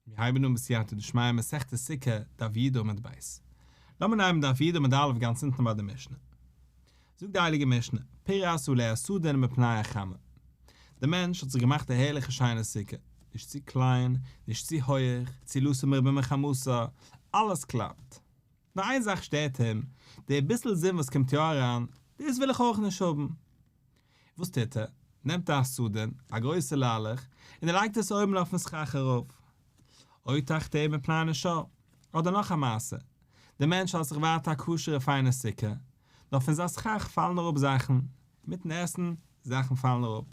מיר הייבן אן בסייעתא דשמיא מסכת סוכה, דף י' עמוד ב'. לאמיר נעמען דף י' עמוד א' גאנץ אונטן ביי די משנה. זאגט די הייליגע משנה, פירס עליה סדין מפני החמה. דער מענטש האט זיך געמאכט א הערליכע שיינע סוכה, נישט צו קליין, נישט צו הויעך, צילתה מרובה מחמתה, אלעס קלאפט. נאר איין זאך שטערט אים, די ביסל זון וואס קומט יא אריין, דאס וויל איך אויך נישט האבן. וואס טוט ער? נעמט ער א סדין, א גרויסע ליילעך, און ער לייגט עס אויבן אויפן סכך ארויף. או תחתיה מפני הנשור. אדער נאך א מעשה, דער מענטש האט זיך ווייטער א כשר'ע פיינע סוכה, נאר פון זיין סכך פאלן אראפ זאכן, אינמיטן עסן, זאכן פאלן אראפ.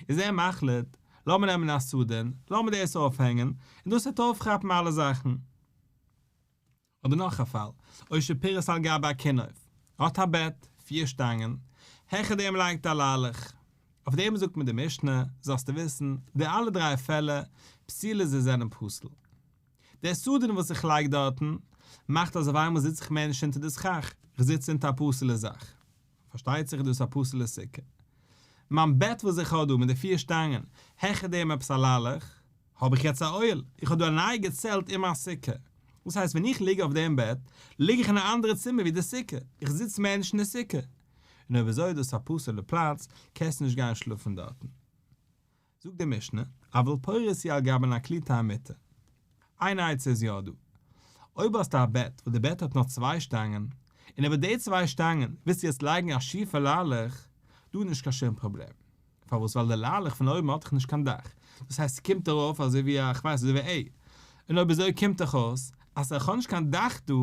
איז ער מחליט, לאמיר נעמען א סדין, לאמיר דאס אויפהענגען, און דאס וועט אויפכאפן אלע זאכן. אדער נאך א פאל, או שפירס על גבי הכינוף, ער האט א בעט, פיר שטאנגען, העכער דעם לייגט ער א ליילעך. אויף דעם זאגט מיר די משנה, זאלסטו וויסן, די אלע דריי פעלער, פסולות זיי זענען פסול. דער סדין וואס איך לייג דארטן, מאכט אז אויף איינמאל זיץ איך מער נישט אונטער די סכך, איך זיץ אונטער א פסול'ע זאך. פארשטייט זיך איז דאס א פסול'ע סוכה. מיין בעט וואס איך האב דא מיט די פיר שטאנגען, העכער דעם עפעס א ליילעך, האב איך יעצט א אוהל, איך האב דא א נייע געצעלט אין מיין סוכה. דאס הייסט ווען איך ליג אויף דעם בעט, ליג איך אין א אנדערע צימער ווי די סוכה, איך זיץ מער נישט אין די סוכה. און אויב אזוי איז דאס א פסול'ע פלאץ, קענסטו נישט גיין שלאפן דארטן. זאגט די משנה, אבל פורס הוא על גבי נקליטר המיטה. איין עצה איז יא דא. אויב האסטו א בעט וואס די בעט האט נאר צוויי שטאנגען, און איבער די צוויי שטאנגען ווילסטו יעצט לייגן א שיפע ליילעך, דא איז נישט קיין שום פראבלעם. פארוואס? ווייל די ליילעך פון אויבן האט דאך נישט קיין דאך, דאס הייסט ס'קומט ארויף אזוי ווי א, כ'ווייס, אזוי ווי א. און אויב אזוי קומט דאך אויס אז איך האב נישט קיין דאך דא,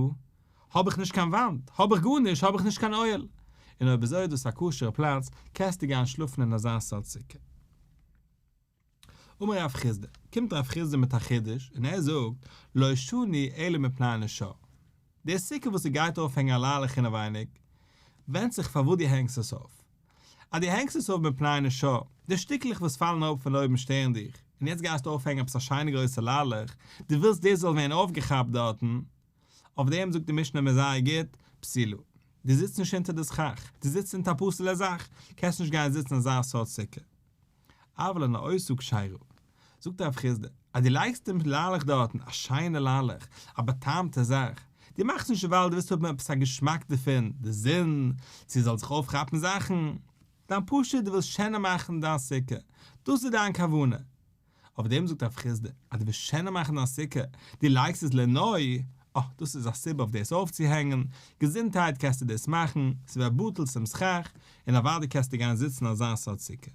האב איך נישט קיין וואנט, האב איך גארנישט, האב איך נישט קיין אוהל. און אויב אזוי איז דאס א כשר'ע פלאץ, קענסטו גיין שלאפן אין אזא סארט סוכה. אמר רב חסדא, קומט רב חסדא מיט א חידוש און ער זאגט, לא שנו אלא מפני הנשור. די סוכה וואס ס'גייט אויפהענגען א ליילעך אינעווייניג, ווענדט זיך פארוואס דו הענגסט עס אויף. אז דו הענגסט עס אויף מפני הנשור, די שטיקלעך וואס פאלן אראפ פון אויבן שטערן דיך, און יעצט גייסטו אויפהענגען עפעס א שיינע גרויסע ליילעך, דו ווילסט דאס זאל ווערן אויפגעכאפט דארטן, אויף דעם זאגט די משנה מיר זייער גוט, פסולה. דו זיצט נישט אונטער די סכך, דו זיצט אונטער א פסול'ע זאך, קענסט נישט גיין זיצן אין אזא סארט סוכה. אבל לנאותה כשרה. זאגט רב חסדא, אז דו לייגסט דעם ליילעך דארטן, א שיינע ליילעך, א באטעמטע זאך, דו מאכסט נישט ווייל דו ווילסט האבן עפעס א געשמאק דערפון, די זון, צו עס זאל זיך אויפכאפן זאכן, דיין פשוט דו ווילסט שענער מאכן דיין סוכה, דאס איז דיין כוונה. אויף דעם זאגט רב חסדא, אז דו ווילסט שענער מאכן דיין סוכה, דו לייגסט עס לנוי, אה, דאס איז א סיבה אויף דאס אויפצוהענגען, געזונטהייט קענסטו דאס מאכן, ס'ווערט בטל צום סכך, און אוודאי קענסטו גיין זיצן אין אזא סארט סוכה.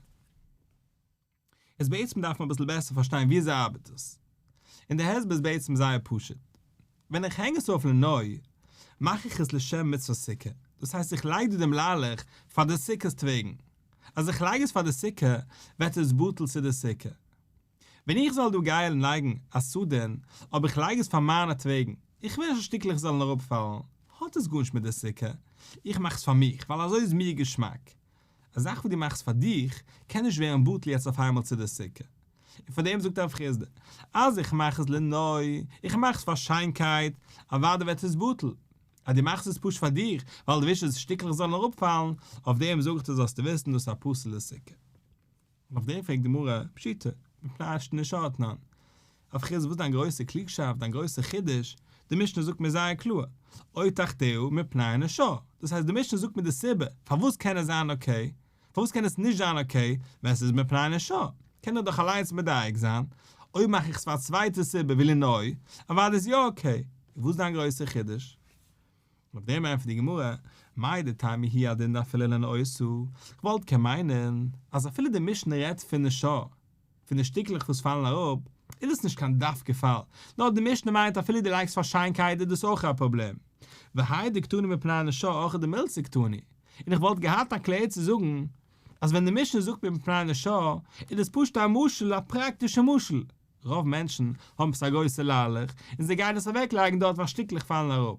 איז בעצם דארף מען אביסל בעסער פארשטיין וויאזוי ארבעט עס. און די הסבר איז בעצם זייער פשוט. ווען איך הענג עס אויף לנוי, מאך איך עס לשם מצוות סוכה, דאס הייסט איך לייג דא דעם ליילעך פאר די סוכה'ס וועגן, אז איך לייג עס פאר די סוכה ווערט עס בטל צו די סוכה. ווען איך זאל דא גיין לייגן א סדין, אבער איך לייג עס פאר מיינעטוועגן, איך וויל נישט אז שטיקלעך זאלן אראפפאלן, האט עס גארנישט מיט די סוכה, איך מאך עס פאר מיך ווייל אזוי איז מיר געשמאק. א זאך וואס דו מאכסט פאר דיך, קען נישט ווערן בטל יעצט אויף איינמאל צו די סוכה. און פאר דעם זאגט רב חסדא, אז איך מאך עס לנוי, איך מאך עס פאר שיינקייט, אוודאי ווערט עס בטל. אז דו מאכסט עס פשוט פאר דיך, ווייל דו ווילסט נישט אז שטיקלעך זאלן אראפפאלן, אויף דעם זאג איך דיר זאלסטו וויסן דאס איז א פסול'ע סוכה. און אויף דעם פרעגט די גמרא, פשיטא, מפני הנשור תנן. רב חסדא וואס איז דיין גרויסע קלוגשאפט, דיין גרויסע חידוש, די משנה זאגט מיר זייער קלאר, או תחתיה מפני הנשור, דאס הייסט די משנה זאגט מיר די סיבה פארוואס קען עס זיין okay, פארוואס קען עס נישט זיין okay ווען עס איז מפני הנשור, קען איך דאך אליינס מדייק זיין, אויב מאך איך עס פאר א צווייטע סיבה ווי לנוי, אוודאי איז יא okay, וואס איז דיין גרויסע חידוש? און אויף דעם ענטפערט די גמרא, מהו דתימא הוא הדין דאפילו לנאותה, כ'וואלט קען מיינען אז אפילו די משנה רעדט פון נשור, פון די שטיקלעך וואס פאלן אראפ, איז דאס נישט קיין דווקא פאל, נאר די משנה מיינט אפילו דו לייגסט פאר שיינקייט איז דאס אויך א פראבלעם, והאי דקתני מפני הנשור אויך דמילתא קתני, און איך וואלט געהאט א קלער צו זאגן אז ווען די משנה זאגט מיר מפני הנשור איז דאס פשוט א משל, א פראקטישע משל, רוב מענטשן האבן עפעס א גרויסע ליילעך און זיי גייען עס אוועק לייגן דארט ווייל שטיקלעך פאלן אראפ.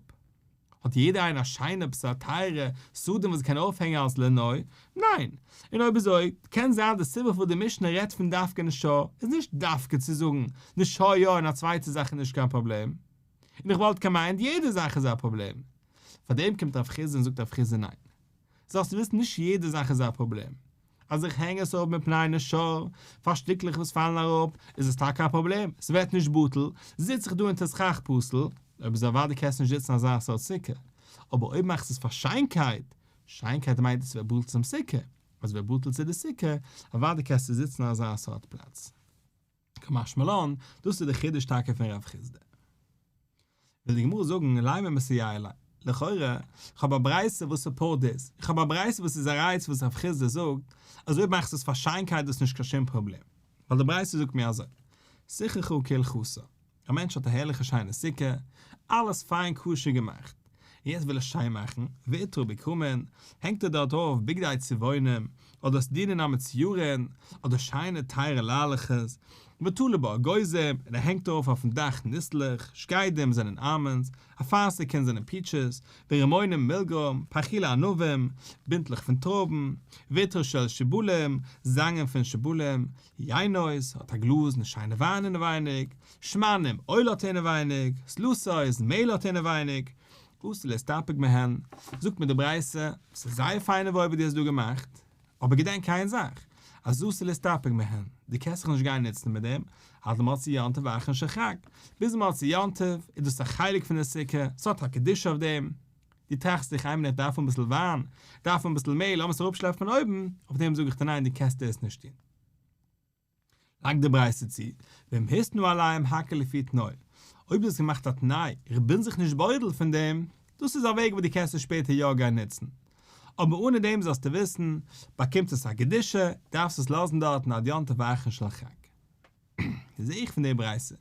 האט יעדער איינער א שיינע עפעס א טייערע סדין וואס קען אויפהענגען אלס לנוי? ניין! און אויב אזוי, קען זיין די סיבה פארוואס די משנה רעדט פון דווקא נשור איז נישט דווקא צו זאגן נשור יא און א צווייטע זאך איז נישט קיין פראבלעם. און איך וואלט געמיינט יעדע זאך איז א פראבלעם. פארדעם קומט רב חסדא און זאגט רב חסדא ניין. זאלסט וויסן נישט יעדע זאך איז א פראבלעם. אז איך הענג עס אויף מפני נשור, פאר שטיקלעך וואס פאלן אראפ, איז עס טאקע א פראבלעם, ס'ווערט נישט בטל, זיץ איך דא אונטער סכך פסול, אויב אזוי אוודאי קענסטו נישט זיצן אזא סארט סוכה, אבער אויב מאכסטו עס פאר שיינקייט, שיינקייט מיינט עס ווערט בטל צום סוכה, אז ווערט בטל צו די סוכה, אוודאי קענסטו זיצן אין אזא סארט פלאץ. קא משמע לן, דאס איז די חידוש טאקע פון רב חסדא. וויל די גמרא זאגן, לימא מסייע ליה, לכאורה, איך האב א ברייתא וואס support דאס, איך האב א ברייתא וואס איז א ראיה צו וואס רב חסדא זאגט, אז אויב מאכסטו עס פאר שיינקייט איז דאס נישט קיין שום פראבלעם. ווייל די ברייתא זאגט מיר אזוי, סככה כהלכתה, א מענטש האט א הערליכע שיינע סוכה, אלעס פיין כשר געמאכט, און יעצט וויל ער שיין מאכן, ועטרה בכרמין, הענגט ער דארט אויף בגדי צבעונים, אדער סדינין המצוירין, אדער שיינע טייערע ליילעכעס, ותלה בה אגוזים, און ער הענגט ארויף אויפן דאך ניסלעך, שקדים זענען almonds, אפרסקין זענען peaches, ורימונים מילגרוים, פרחילי ענבים, בינטלעך פון טרויבן, ועטרה של שיבולים, זאנגען פון שיבולים, יינות, האט א גלאז און שיינע וויין אינעווייניג, שמנים, אויל האט אינעווייניג, סלתות, מעהל האט אינעווייניג, אסור להסתפג מהן, זאגט מיר די ברייתא, ס'איז זייער פיינע וואויל וואס דו האסט דא געמאכט, אבער געדענק איין זאך, אז אסור להסתפג מהן, דו קענסט זיך נישט גיין נוצן מיט דעם, עד למוצאי יום טוב האחרון של חג, ביז מוצאי יום טוב איז דאס א חלק פון די סוכה, ס'האט א קדושה אויף דעם, דו טראכסט זיך איין מינוט דארף אביסל וויין, דארף אביסל מעהל, לאמיר עס אראפשלעפן פון אויבן, אויף דעם זאג איך דיר ניין דו קענסט דאס נישט טון. לייגט די ברייתא צו, ואם התנה עליהם הכל לפי תנאו, אויב דו האסט געמאכט א תנאי, איך בין זיך נישט בודל פון דעם, דאס איז א וועג וואס דו קענסט עס שפעטער יא גיין נוצן. אבער אנע דעם זאלסטו וויסן, באקומט עס א קדושה, דארפסט עס לאזן דארטן עד יום טוב האחרון של חג. זע איך פון די ברייתא.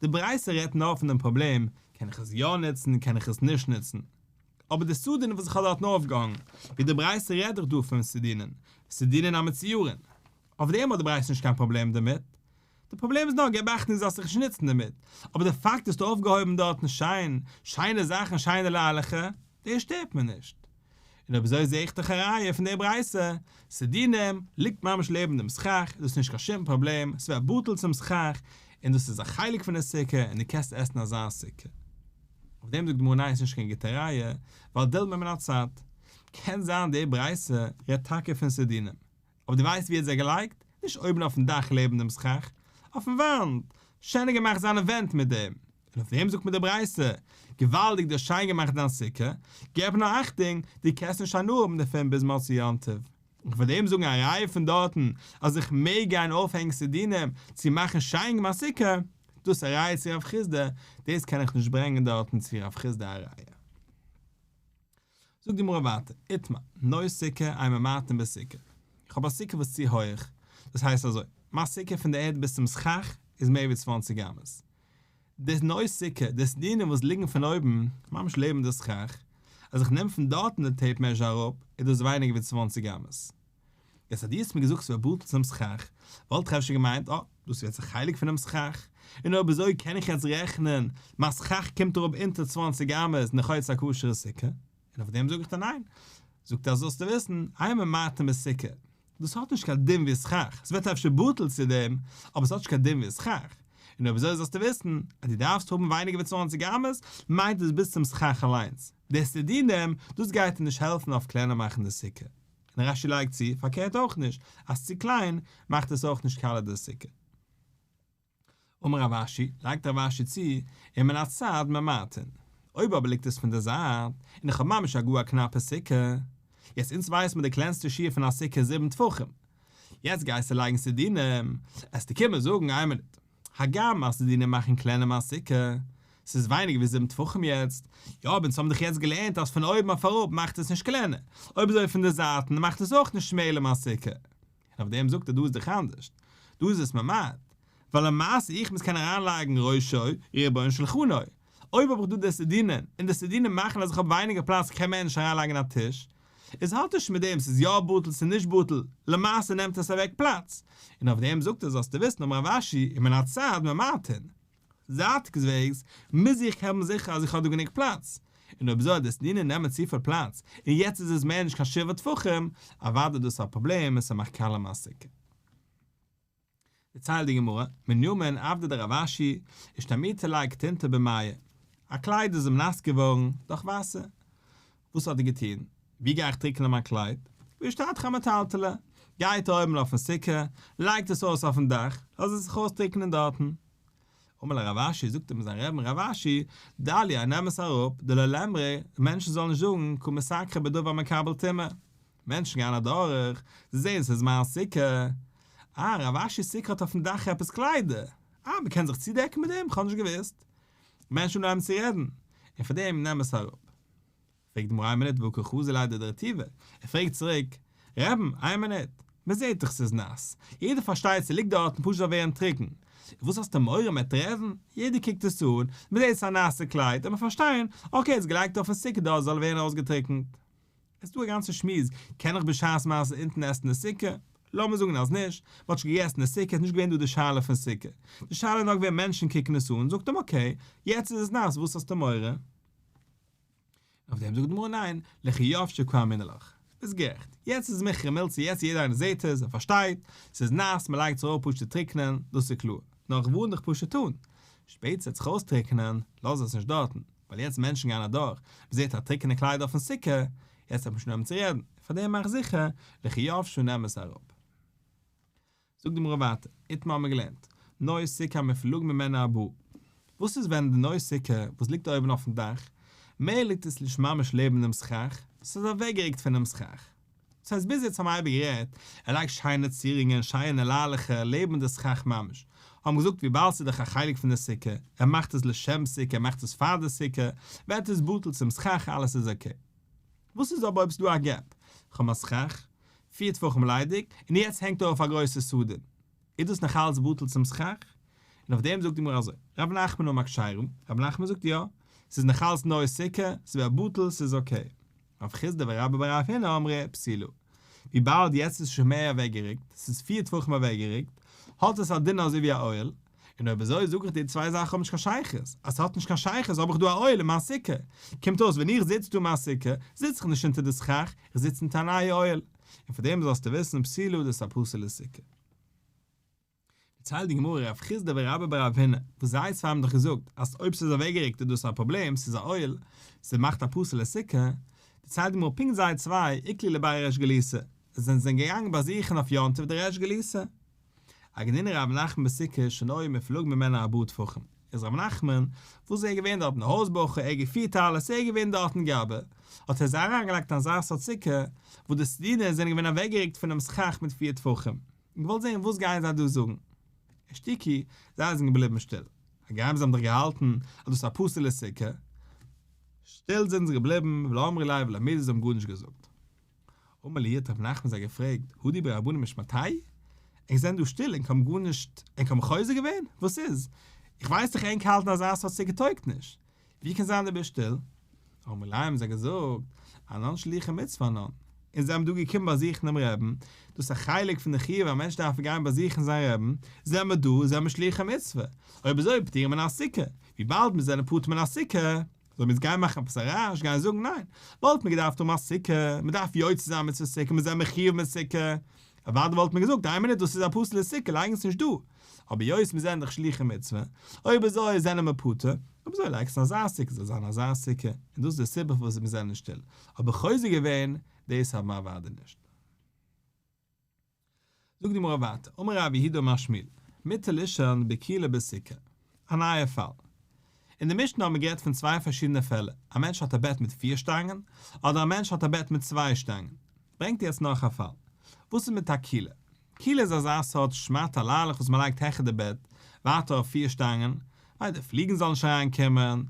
די ברייתא רעדט נאר פון דעם פראבלעם, קען איך עס יא נוצן, קען איך עס נישט נוצן. אבער די סדין וואס איך האב דארטן אויפגעהאנגן, ווי די ברייתא רעדט דאך דא פון סדינין, סדינין המצוירין, אויף דעם האט די ברייתא נישט קיין פראבלעם דערמיט. די פראבלעם איז נאר געב אכטונג זאלסט זיך נישט נוצן דערמיט, אבער די פאקט האסטו אויפגעהויבן דארטן שיין, שיינע זאכן שיינע ליילעכער, דאס שטערט מיר נישט. און אויב אזוי זע איך דאך א ראיה פון די ברייתא, סדינים ליגט ממש לעבן דעם סכך, דאס איז נישט קיין שום פראבלעם, ס'ווערט בטל צום סכך, און דאס איז א חלק פון די סוכה, און דו קענסט עסן אזא סוכה. אויף דעם זאגט די גמרא ניין ס'נישט קיין גוטע ראיה, ווייל דילמא מן הצד. קען זיין די ברייתא רעדט טאקע פון סדינים, אבער דו ווייסט ווי ער האט זיי געלייגט? נישט אויבן אויפן דאך לעבן דעם סכך, אויפן וואנט! שענער געמאכט זיינע ווענט מיט דעם. און אויף דעם זאגט מיר די ברייתא, געוואלדיג דו האסט שיין געמאכט דיין סוכה, געב נאר אכטונג, דו קענסט נישט הנאה האבן דערפון ביז מוצאי יום טוב. און כ'וועל דעם זאגן א ראיה פון דארטן אז איך מעג גיין אויפהענגן סדינים צו מאכן שיין מיין סוכה, דאס א ראיה צו רב חסדא, דאס קען איך נישט ברענגען דארטן צו רב חסדא א ראיה. זאגט די גמרא ווייטער, איתמר, נוי סוכה אין ממעטין בסוכה, איך האב א סוכה וואס איז צו הויעך, דאס הייסט אזוי, מיין סוכה פון די ערד ביז צום סכך איז מער ווי 20 אמות, די נוי סוכה, די סדינים וואס ליגן פון אויבן, ממש לעבן די סכך, אז איך נעם פון דארטן די tape measure אראפ, איז דאס ווייניגער ווי 20 אמות. יעצט אז דו האסט מיר געזאגט ס'ווערט בטל צום סכך, וואלט איך אפשר געמיינט, אה, דאס איז יעצט א חלק פונעם סכך, און אויב אזוי קען איך יעצט רעכענען, מיין סכך קומט אראפ אונטער 20 אמות און איך האב יעצט א כשר'ע סוכה. און אויף דעם זאג איך דיר ניין. זאגט ער זאלסטו וויסן, אין ממעטין בסוכה. דאס האט נישט קיין דין ווי סכך, עס ווערט אפשר בטל צו דעם, אבער עס האט נישט קיין דין ווי סכך. און אויב אזוי זאלסטו וויסן, אז דו דארפסט האבן ווייניגער ווי 20 אמות, מיינט עס ביז צום סכך אליינס. די סדינים, דאס גייט דיר נישט העלפן אויף קלענער מאכן די סוכה. און רש"י לייגט צו, פארקערט אויך נישט, אז צו קליין, מאכט עס אויך נישט קאלער די סוכה. אמר רב אשי, לייגט רב אשי צו, ומן הצד ממעטין. אויב אבער ליגט עס פון די זייט, און איך האב ממש א גאר א קנאפע סוכה, יעצט אונז ווייסט מען די קלענסטע שיעור פון א סוכה איז 7 טפחים, יעצט גייסטו לייגן סדינים, עסטו קומען זאגן איין מינוט, הגם אז סדינים מאכן קלענער מיין סוכה, ס'איז ווייניגער ווי 7 טפחים יעצט, יא אבער אונז האבן דאך יעצט געלערנט אז פון אויבן אויף אראפ מאכט עס נישט קלענער, אויב אזוי פון די זייטן מאכט עס אויך נישט שמעלער מיין סוכה. און אויף דעם זאגט ער דא איז דאך אנדערש, דא איז עס ממעט, ווייל למעשה איך מוז קענען אריינלייגן ראשו, רובו און שלחנו. אויב האב איך דא די סדינען, און די סדינען מאכן אז איך האב ווייניגער פלאץ קען מען נישט אריינלייגן א טיש, איז האלט נישט מיט דעם ס'איז יא בטל ס'איז נישט בטל, למעשה נעמט עס אוועק פלאץ. און אויף דעם זאגט ער זאלסטו וויסן אמר רב אשי, ומן הצד ממעטין. זייטיגסוועגס מוז איך האבן זיכער אז איך האב דא גענוג פלאץ, און אויב אזוי די סדינען נעמען צופיל פלאץ, און יעצט איז עס מער נישט קיין 7 טפחים, אוודאי דאס איז א פראבלעם און ס'מאכט קאלע מיין סוכה. דערציילט די גמרא, מנימין עבדא דרב אשי, אשתמיטא ליה כתינתא במיא, א קלייד איז אים נאס געווארן דורך וואסער. וואס האט ער געטון? ווי גיי איך טריקענען מיין קלייד? ואשתטחא אמטלתלא. גייט אויבן אויפן סוכה, לייגט עס אויס אויפן דאך, לאז עס זיך אויסטריקענען דארטן. אמר ליה רב אשי, זאגט אים זיין רבי'ן רב אשי, דלייה, נעם עס אראפ, דלא לימרו, מענטשן זאלן נישט זאגן, קא מסככי בדבר המקבל טומאה. מענטשן גייען אדורך, זיי זעען ס'איז מיין סוכה. אה, רב אשי'ס סוכה האט אויפן דאך עפעס קליידער. אה, מ'קען זיך צודעקן מיט דעם? כ'האב נישט געוואוסט. מענטשן אנהייבן צו רעדן, און פאר דעם נעם עס אראפ. פרעגט די גמרא איין מינוט והא קא חזי ליה דרטיבא, ער פרעגט צוריק, רבי'ן, איין מינוט, מען זעט דאך ס'איז נאס, יעדער פארשטייט ס'ליגט דארטן פשוט זאל ווערן טרוקן, וואס האסטו מורא מ'עט רעדן, יעדער קוקט עס אן, מען זעט ס'איז א נאסע קלייד, וועט מען פארשטיין, okay ער האט עס געלייגט אויפן סוכה דארט זאל ווערן אויסגעטרוקנט. עס איז דא א גאנצע שמועס, קען איך בשעת מעשה אונטן עסן די סוכה? לאמיר זאגן אז נישט, מען האט שוין געגעסן די סוכה, איז נישט געווען דא די שאלה פון סוכה, די שאלה איז נאר געווען מענטשן קוקן עס אן, זאגט אים okay, יעצט איז עס נאס, וואס האסטו מורא? אויף דעם זאגט די גמרא ניין, לכשיבשה קאמינא לך, ביסט גערעכט, יעצט איז מוכרחא מילתא, יעצט יעדער איינער זעט עס, ער פארשטייט, ס'איז נאס, מען לייגט עס ארויף פשוט צו טריקענען, דאס איז קלאר, נאר איך ווארן דיך פשוט אן, שפעטער ס'וועט זיך אויסטריקענען, לאז עס נישט דארטן, ווייל יעצט מענטשן גייען אדורך, מען זעט א טריקענע קלייד אויפן סוכה, יעצט האט מען שוין אנגעהויבן צו רעדן, פארדעם מאך זיכער, לכשיבשה נעם עס אראפ. זאגט די גמרא ווייטער, איתמר האבן מיר געלערנט, נוי סוכה המופלג ממנה ארבעה. וואס איז ווען די נוי סוכה וואס ליגט אויבן אויפן דאך, מער ליגט עס נישט ממש לעבן דעם סכך, ס'איז אוועקגערוקט פונעם סכך. דאס הייסט ביז יעצט האבן מיר אייביג גערעדט, ער לייגט שיינע צירונגען שיינע ליילעכער לעבן די סכך ממש, האבן געזאגט וויבאלד ס'איז דאך א חלק פון די סוכה, ער מאכט עס לשם סוכה ער מאכט עס פאר די סוכה, ווערט עס בטל צום סכך אלעס איז okay. וואס איז אבער אויב ס'דא א gap? כ'האב א סכך, פיר טפחים ליידיג, און יעצט הענגט ער אויף א גרויסע סדין. איז דאס נאך אלץ בטל צום סכך? און אויף דעם זאגט די גמרא אזוי, רב נחמן אמר כשרה, רב נחמן זאגט יא, ס'איז נאך אלץ נוי סוכה, ס'ווערט בטל, ס'איז okay. רב חסדא ורבה בר רב הונא אמרי פסולה. וויבאלד יעצט איז שוין מער אוועקגערוקט, ס'איז פיר טפחים אוועקגערוקט, האט עס א דין אזוי ווי א אוהל, און אויב אזוי זאג איך דיר צוויי זאכן האבן נישט קיין שייכות, אז ס'האט נישט קיין שייכות האב איך דא א אוהל אין מיין סוכה, קומט אויס ווען איך זיץ דא אין מיין סוכה, זיץ איך נישט אונטער די סכך, איך זיץ אונטער א נייע אוהל, און פאר דעם זאלסטו וויסן פסולה דאס איז א פסול'ע סוכה. דערציילט די גמרא רב חסדא ורבה בר רב הונא, וואס זיי צוויי האבן דאך געזאגט אז אויב ס'איז אוועקגערוקט איז דאס א פראבלעם, ס'איז א אוהל, ס'מאכט א פסול'ע סוכה, דערציילט די גמרא פונקט זיי צוויי, איקלעו לבי ריש גלותא, זיי זענען געגאנגען באזוכן אויף יום טוב די ריש גלותא. אגענינא רב נחמן בסוכה שהיה מופלג ממנה ארבעה טפחים, איז רב נחמן, וואס איז ער געווען דארטן הויז בחור, ער האט געפירט אלעס, ער איז געווען דארטן גבאי, האט ער זיי אריינגעלייגט אין אזא סארט סוכה, וואס די סדינען זענען געווען אוועקגערוקט פונעם סכך מיט פיר טפחים, און געוואלט זען וואס גייען זיי דא זאגן. אישתיקו, זיי זענען געבליבן שטיל, הגם זיי האבן דאך געהאלטן אז דאס איז א פסול'ע סוכה, שטיל זענען זיי געבליבן, ולא אמרי ליה ולא מידי, זיי האבן גארנישט געזאגט. אמר להו האט רב נחמן זיי געפרעגט, הדרו ביה רבנן משמעתייהו? ענק זענען דא שטיל, ענק האבן גארנישט, ענק האבן חוזר געווען? וואס איז? איך ווייס דאך ענק האלטן אזא סארט סוכה טויגט נישט, ווי קען זיין דו ביסט שטיל? אמרי ליה האבן זיי געזאגט, אנן שלוחי מצוה אנן, אונז זענען דא געקומען באזוכן דעם רעבן, דאס איז א חלק פון די חיוב א מענטש דארף גיין באזוכן זיין רעבן, זענען מיר דא, זענען מיר שלוחי מצוה, אויב אזוי פטורים מן הסוכה, וויבאלד מיר זענען פטור מן הסוכה, זאל מיר יעצט גיין מאכן עפעס א רעש, גיין זאגן ניין, וואלט מען געדארפט האבן א סוכה, מען דארף יוצא זיין מצוות סוכה, מיר זענען מחיוב מיט סוכה, אוודאי וואלט מען געזאגט איין מינוט דאס איז א פסול'ע סוכה לייג עס נישט דא, אבער היות מיר זענען דאך שלוחי מצוה, אויב אזוי זענען מיר פטור, אויב אזוי לייג עס אין אזא סוכה זאל זיין אזא סוכה, און דאס איז די סיבה פארוואס מיר זענען שטיל, אבער חוזר געווען, דאס האבן מיר אוודאי נישט. זאגט די גמרא ווייטער, אמר רב יהודה אמר שמואל, מותר לישון בכילה בסוכה. א נייע פאל. אין די משנה האבן מיר גערעדט פון צוויי פארשידענע פעלער, א מענטש האט א בעט מיט פיר שטאנגען, אדער א מענטש האט א בעט מיט צוויי שטאנגען. ברענגט ער יעצט נאך א פאל. וואס איז מיט א כילה? כילה איז אזא סארט שמאטע ליילעך וואס מען לייגט העכער די בעט, ווייטער אויף פיר שטאנגען, ווייל די פליגן זאלן נישט אריין קומען,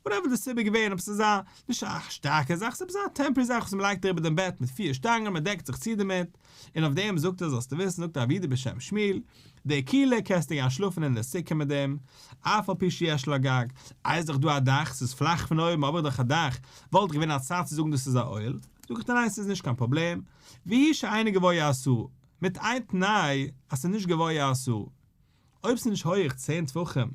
whatever די סיבה געווען, אבער ס'איז א, נישט א שטארקע זאך, ס'איז עפעס א temporary זאך וואס מ'לייגט אריבער דעם בעט מיט פיר שטאנגען, מ'דעקט זיך צו דערמיט, און אויף דעם זאגט ער זאלסטו וויסן, זאגט רב יהודה בשם שמואל, די כילה קענסטו גיין שלאפן אין די סוכה מיט דעם, אף על פי שיש לה גג, איי איז דאך דא א דאך, ס'איז פלאך פון אויבן אבער דאך א דאך, וואלט געווען א צד צו זאגן דאס איז א אוהל, זאג איך דיר ניין ס'איז נישט קיין פראבלעם, והוא שאינו גבוה עשרה, מיט איין תנאי אז ס'איז נישט גבוה עשרה. אויב ס'איז נישט הויעך צען טפחים,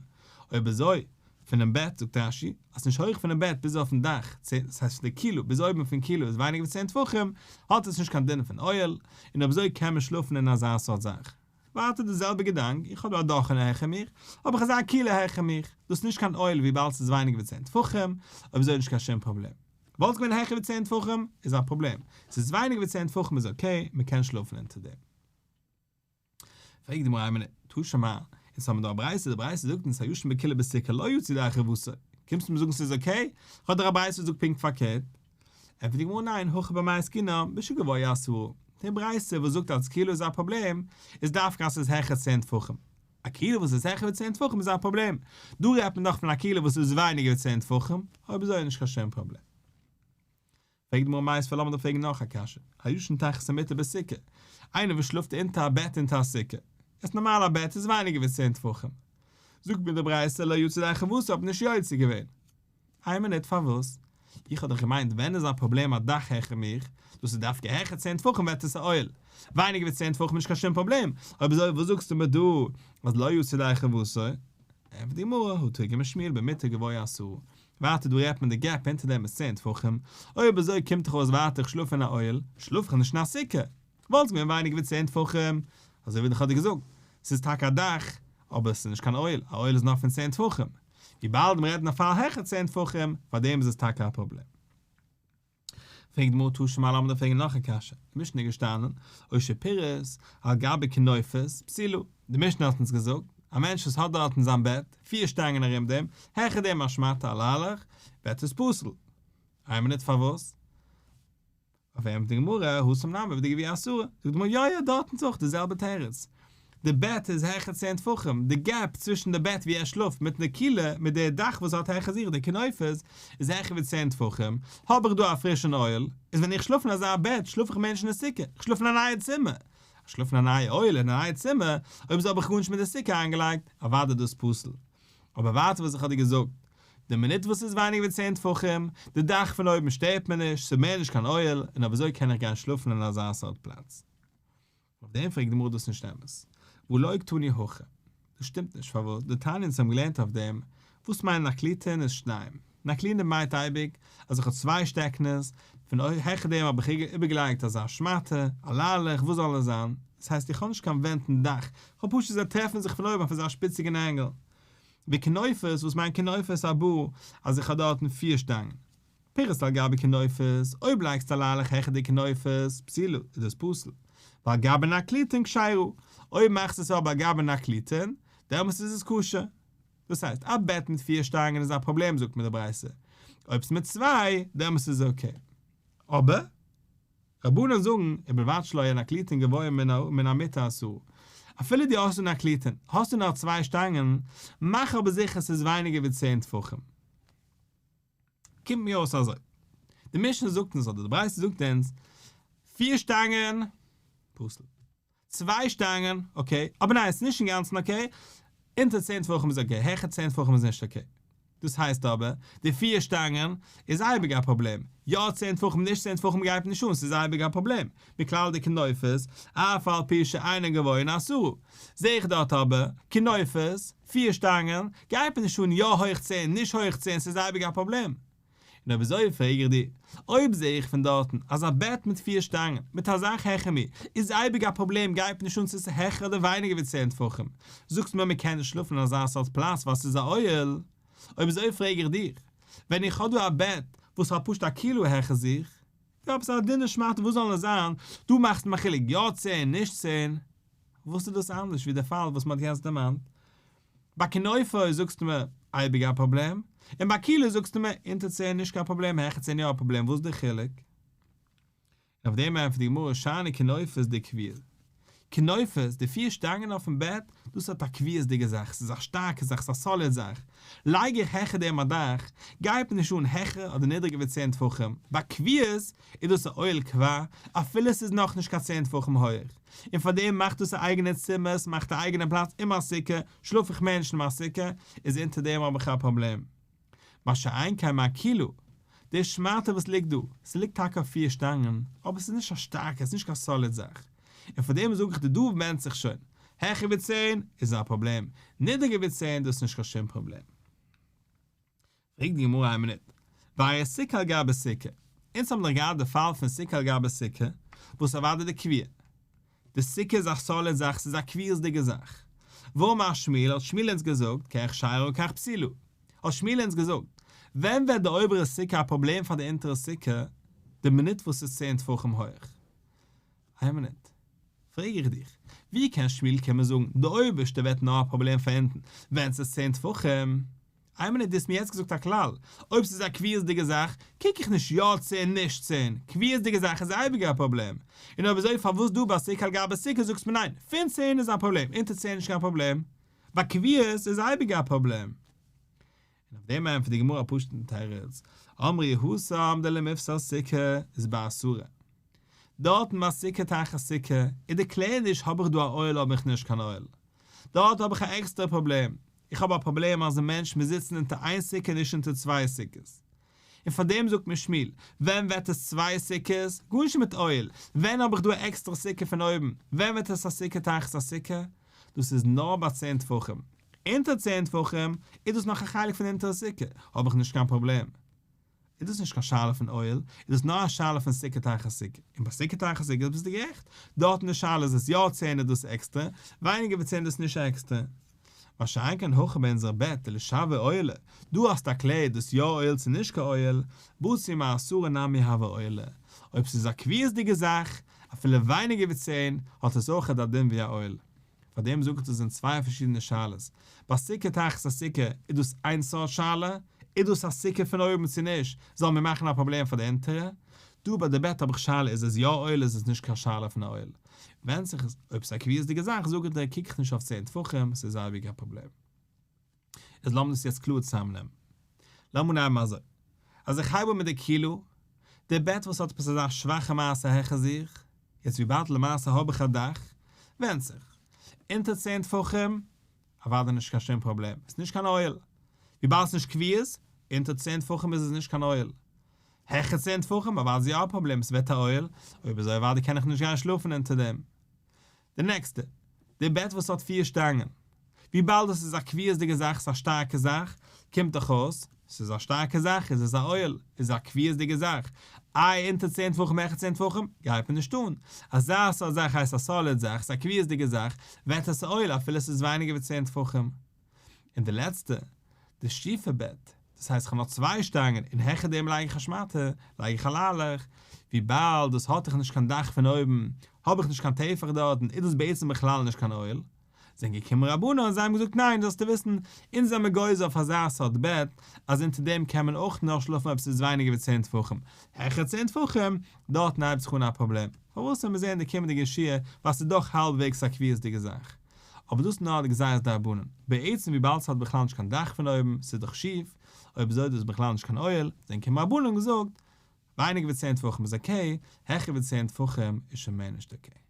אויב אזוי, פונעם בעט, זאגט רש"י, אז ס'נישט הויעך פונעם בעט ביז אויפן דאך, צען, דאס הייסט פון די כילה ביז אויבן פון כילה איז ווייניגער ווי צען טפחים, האט עס נישט קיין דין פון אוהל, און אויב אזוי קען מען שלאפן אין אזא סארט זאך. ווייטער די זעלבע געדאנק, איך האב דא א דאכענע העכער מיך, האב איך אזא כילה העכער מיך, דאס איז נישט קיין אוהל וויבאלד ס'איז ווייניגער ווי צען טפחים, אויב אזוי איז נישט קיין שום פראבלעם. וואלט עס געווען העכער ווי צען טפחים, איז א פראבלעם, ס'איז ווייניגער ווי צען טפחים איז okay, מ'קען שלאפן אונטער דעם. פרעגט די גמרא איין מינוט, תא שמע, אונז האבן דא א ברייתא, די ברייתא זאגט אונז הישן בכילה בסוכה לא יצא ידי חובתו, קומסטו מיר זאגן ס'איז אקעי? כ'האב דאך א ברייתא וואס זאגט פונקט פארקערט. ענטפערט די גמרא ניין, הכא במאי עסקינן, בשגבוה עשרה. די ברייתא וואס זאגט אז כילה איז א פראבלעם, איז דווקא אז ס'איז העכער צען טפחים. א כילה וואס איז העכער ווי צען טפחים איז א פראבלעם. דא רעדט מען דאך פון א כילה וואס איז ווייניגער ווי צען טפחים, אויב אזוי איז נישט קיין שום פראבלעם. פרעגט די גמרא מיתיבי לאמיר דיר פרעגן נאך א קשיא, הישן תחת המיטה בסוכה, איינער וואס שלאפט אונטער א בעט אונטער א סוכה, איז נארמאל א בעט איז ווייניגער ווי צען טפחים, זאגט מיר די ברייתא לא יצא ידי חובתו האט מען נישט יוצא געווען. איין מינוט פארוואס? איך האב דאך געמיינט ווען איז א פראבלעם א דאך העכער מיך, דאס איז דווקא העכער צען טפחים ווערט עס א אוהל, ווייניגער ווי צען טפחים איז נישט קיין שום פראבלעם, אויב אזוי וואס זאגסטו מיר דא אז לא יצא ידי חובתו? ענטפערט די גמרא, הא תרגמה שמואל במיטה גבוה עשרה, ווייטער דא רעדט מען די gap אונטער דעם איז צען טפחים, אויב אזוי קומט דאך אויס ווייטער איך שלאף אין א אוהל, שלאף איך נישט אין א סוכה, וואלט געווען ווייניגער ווי צען טפחים, אזוי ווי איך האב דיר געזאגט, ס'איז טאקע א דאך, אבער ס'איז נישט קיין אוהל, א אוהל איז נאר פון צען טפחים, וויבאלד מ'רעדט אין א פאל העכער צען טפחים, פארדעם איז עס טאקע א פראבלעם. פרעגט די גמרא תא שמע לאמיר דיר פרעגן נאך א קשיא, די משנה איז געשטאנען, או שפירס על גבי קינופות פסולה, די משנה האט אונז געזאגט, א מענטש וואס האט דארט אין זיין בעט פיר שטאנגען ארום דעם, העכער דעם א שמאטע א ליילעך, ווערט עס פסול. איין מינוט פארוואס? אויף ענטפערט די גמרא, התם נמי בדגבוה עשרה, זאגט די גמרא יא יא דארטן איז אויך די זעלבע תירוץ, די בעט איז העכער צען טפחים, די gap צווישן די בעט ווי ער שלאפט מיטן די כילה מיט די דאך וואס האט העכער זיך די קינופות איז העכער ווי צען טפחים, האב איך דא א פרישן אוהל, איז ווען איך שלאף אין אזא בעט שלאף איך מער נישט אין די סוכה, איך שלאף אין א נייע צימער, איך שלאף אין א נייע אוהל אין א נייע צימער, אויב אזוי האב איך גארנישט מיט די סוכה איינגעלייגט, אוודאי דאס פסול. אבער ווייטער וואס איך האב דיר געזאגט, די מינוט וואס ס'איז ווייניגער ווי צען טפחים, די דאך פון אויבן שטערט מיר נישט, ס'איז מער נישט קיין אוהל, און אויב אזוי קען איך גיין שלאפן אין אזא סארט פלאץ. אויף דעם פרעגט די גמרא דאס נישט אמת. והא לא קתני הכי. דאס שטימט נישט פארוואס דתניא אונז האבן געלערנט אויף דעם, וואס מיינט נקליטין איז שניים. נקליטין מיינט אייביג אז איך האב צוויי שטעקנעס, פון העכער דעם האב איך איבערגעלייגט אזא שמאטע, א ליילעך, וואס זאל עס זיין? דאס הייסט איך האב נישט קיין ווענט און דאך, איך האב פשוט זיי טרעפן זיך פון אויבן אויף אזא שפיציגן angle. וכינופות, וואס מיינט כינופות ארבעה, אז איך האב דארטן פיר שטאנגען. פירס על גבי כינופות, אויב לייגסטו א ליילעך העכער די כינופות, פסולה, איז דאס פסול. ועל גבי נקליטין כשרה, אויב מאכסטו עס אבער על גבי נקליטין, דעמאלטס איז עס כשר. דאס הייסט, א בעט מיט פיר שטאנגען איז א פראבלעם זאגט מיר די ברייתא, אויב ס'איז מיט צוויי, דעמאלטס איז עס okay. אבער. רבנן זאגן, ובלבד שלא יהו נקליטין גבוה מן המיטה עשרה. אפילו דו האסט נקליטין, האסטו נאר צוויי שטאנגען, מאך אבער זיכער ס'איז ווייניגער ווי צען טפחים. קומט מיר אויס אזוי, די משנה זאגט אונז אדער די ברייתא זאגט אונז, פיר שטאנגען, פסול. צוויי שטאנגען, okay, אבער ניין, ס'איז נישט אינגאנצן okay, אונטער צען טפחים איז okay, העכער צען טפחים איז נישט okay. דאס הייסט אבער, די פיר שטאנגען איז אייביג א פראבלעם, יא צען טפחים נישט צען טפחים גייט נישט אן, ס'איז אייביג א פראבלעם, מכלל דכינופות, אף על פי שאינן גבוהין עשרה. זעה איך דארט אבער, כינופות, פיר שטאנגען, גייט מיר נישט אן יא הויך צען נישט הויך צען ס'איז אייביג א פראבלעם. און אויב אזוי פרעג איך דיר, אויב זעה איך פון דארטן אז א בעט מיט פיר שטאנגען, מיט א זאך העכער מיר, איז אייביג א פראבלעם גייט נישט אן צו ס'איז העכער אדער ווייניגער ווי צען טפחים, זאגסט מיר מ'קען נישט שלאפן אין אזא סארט פלאץ ווייל ס'איז א אוהל, אויב אזוי פרעג איך דיך, ווען איך האב דא א בעט וואס האט פשוט א כילה העכער זיך, ווי עפעס א דינע שמאטע וואס זאל עס זיין, דא מאכסטו מיר א חילוק יא צען נישט צען, וואס איז דאס אנדערש ווי די פאל וואס מ'האט יעצט דערמאנט? ביי כינופות זאגסטו מיר אייביג א פראבלעם, און ביי כילה זאגסטו מיר אונטער צען נישט קיין פראבלעם העכער צען יא א פראבלעם, וואס איז די חילוק? און אויף דעם ענטפערט די גמרא שאני כינופות דקביעי. כינופות, די פיר שטאנגען אויפן בעט, דאס האט א קביעות'דיגע זאך, ס'איז א שטארקע זאך, ס'איז א solid זאך. לייג איך העכער דעם א דאך, גייט מיר נישט אן העכער אדער נידריגער ווי צען טפחים, ביי קביעות איז דאס א אוהל קבע, אפילו ס'איז נאכנישט קיין צען טפחים הויעך, און פאר דעם מאכט דאס א אייגענע צימער, ס'מאכט א אייגענע פלאץ אין מיין סוכה, שלאף איך מער נישט אין מיין סוכה, איז אונטער דעם האב איך א פראבלעם. מה שאין כן מהכילה, די שמאטע וואס ליגט דא, ס'ליגט טאקע אויף פיר שטאנגען, אבער ס'איז נישט א שטארקע, ס'איז נישט קיין solid זאך, און פאר דעם זאג איך דיר דא ווענדט זיך שוין, העכער ווי צען איז א פראבלעם, נידריגער ווי צען דאס איז נישט קיין שום פראבלעם. פרעגט די גמרא איין מינוט, והרי סוכה על גבי סוכה, אונז האבן דאך געהאט די פאל פון סוכה על גבי סוכה, וואס אוודאי די קביעה, די סוכה איז א solid זאך, ס'איז א קביעות'דיגע זאך. ואמר שמואל, האט שמואל אונז געזאגט, כך כשרה כך פסולה. האט שמואל אונז געזאגט, ווען ווערט די אויבערע סוכה א פראבלעם פאר די אונטערע סוכה? די מינוט וואס ס'איז צען טפחים הויך. איין מינוט. פרעג איך דיך, ווי קען שמואל קומען זאגן די אויבערשטע ווערט נאר א פראבלעם פאר אונטן ווען ס'איז צען טפחים? איין מינוט, דו האסט מיר יעצט געזאגט א כלל, אויב ס'איז א קביעות'דיגע זאך, קוק איך נישט יא צען נישט צען, קביעות'דיגע זאך איז אייביג א פראבלעם, און אויב אזוי פארוואס דא ביי סוכה על גבי סוכה זאגסט מיר ניין, פון צען איז א פראבלעם, אונטער צען איז נישט קיין פראבלעם, ביי קביעות איז אייביג א פראבלעם. און אויף דעם ענטפערט די גמרא א פשוט'ן תירוץ, אמרי התם דלמיפסל סוכה איז בעשרה. דארטן ביי סוכה תחת סוכה איז די קלער נישט האב איך דא א אוהל האב איך נישט קיין אוהל. דארט האב איך א עקסטערע פראבלעם, איך האב א פראבלעם אז די מענטשן מוז זיצן אונטער איין סוכה נישט אונטער צוויי סוכות. און פאר דעם זאגט מיר שמואל, ווען ווערט עס צוויי סוכות? גארנישט מיט אוהל, ווען האב איך דא א עקסטערע סוכה פון אויבן? ווען ווערט עס א סוכה תחת א סוכה? דאס איז נאר ביי צען טפחים. אונטער צען טפחים איז דאס נאך א חלק פון די אונטערע סוכה, האב איך נישט קיין פראבלעם. איז דאס נישט קיין שאלה פון אוהל, איז דאס נאר א שאלה פון סוכה תחת סוכה. און ביי סוכה תחת סוכה ביסטו גערעכט, דארט אין די שאלה איז עס יא צען איז דאס עקסטער, ווייניגער ווי צען איז דאס נישט עקסטער. מה שאין כן הכא ביי אונזער בעט דלישוה אוהלא, דא האסטו א קלער איז דאס יא אוהל צו נישט קיין אוהל, בציר מעשרה נמי הוי אוהלא, אויב ס'איז א קביעות'דיגע זאך, אפילו ווייניגער ווי צען, האט עס אויכעט א דין ווי א אוהל. פאר דעם זאג איך דאס זענען צוויי פארשידענע שאלות, ביי סוכה תחת הסוכה איז דאס איין סארט שאלה, איז דאס א סוכה פון אויבן צו נישט, זאל מיר מאכן א פראבלעם פאר די אונטערע, דא ביי די בעט האב איך שאלה איז עס יא אוהל איז עס נישט קיין שאלה פון א אוהל, ווענדט זיך עס אויב ס'איז א קביעות'דיגע זאך זאג איך דיר קוק איך נישט אויף צען טפחים ס'איז אייביג א פראבלעם. איז לאמיר דאס יעצט קלאר צוזאמנעמען. לאמיר נעמען אזוי, אז איך הייב אן מיט די קולא, די בעט וואס האט עפעס אזא שוואכע מעשה העכער זיך, יעצט וויבאלד למעשה האב איך א דאך, ווענדט זיך. אונטער צען טפחים, אוודאי נישט קיין שום פראבלעם, עס איז נישט קיין אוהל. וויבאלד עס איז נישט קביעות, אונטער צען טפחים איז עס נישט קיין אוהל. העכער צען טפחים, אוודאי איז יא א פראבלעם, עס ווערט א אוהל, אויב אזוי אוודאי קען איך נישט גיין שלאפן אונטער דעם. די נעקסטע, די בעט וואס האט פיר שטאנגען. וויבאלד עס איז א קביעות'דיגע זאך, ס'איז א שטארקע זאך, קומט דאך אויס, ס'איז א שטארקע זאך, איז עס א אוהל, איז א קביעות'דיגע זאך. איי אונטער צען טפחים העכער צען טפחים? גייט מיר נישט אן. אזא סארט זאך הייסט א solid זאך, ס'איז א קביעות'דיגע זאך, ווערט עס א אוהל אפילו ס'איז ווייניגער ווי צען טפחים. און די לעצטע, די שיפע בעט, דאס הייסט כ'האב נאר צוויי שטאנגען און העכער דעם לייג איך א שמאטע, לייג איך א ליילעך, וויבאלד דאס האט דאך נישט קיין דאך פון אויבן, האב איך נישט קיין טפח דארטן, איז דאס בעצם בכלל נישט קיין אוהל. זענען געקומען רבנן און זיי האבן געזאגט ניין זאלסטו וויסן, אונז זעמער גוזר אויף אזא סארט בעט, אז אונטער דעם קען מען אויך נאר שלאפן אויב ס'איז ווייניגער ווי צען טפחים, העכער צען טפחים, דארטן הייבט זיך אן א פראבלעם, פארוואס וועלן מיר זען אין די קומענדיגע שיעור, ווייל ס'איז דאך האלבוועגס א קביעות'דיגע זאך. אבער דאס איז נאר די גזירת דרבנן, בעצם וויבאלד ס'האט בכלל נישט קיין דאך פון אויבן, ס'איז דאך שיף, אויב אזוי איז דאס בכלל נישט קיין אוהל, זענען געקומען רבנן און געזאגט, ווייניגער ווי צען טפחים איז okay, העכער ווי צען טפחים איז שוין מער נישט okay.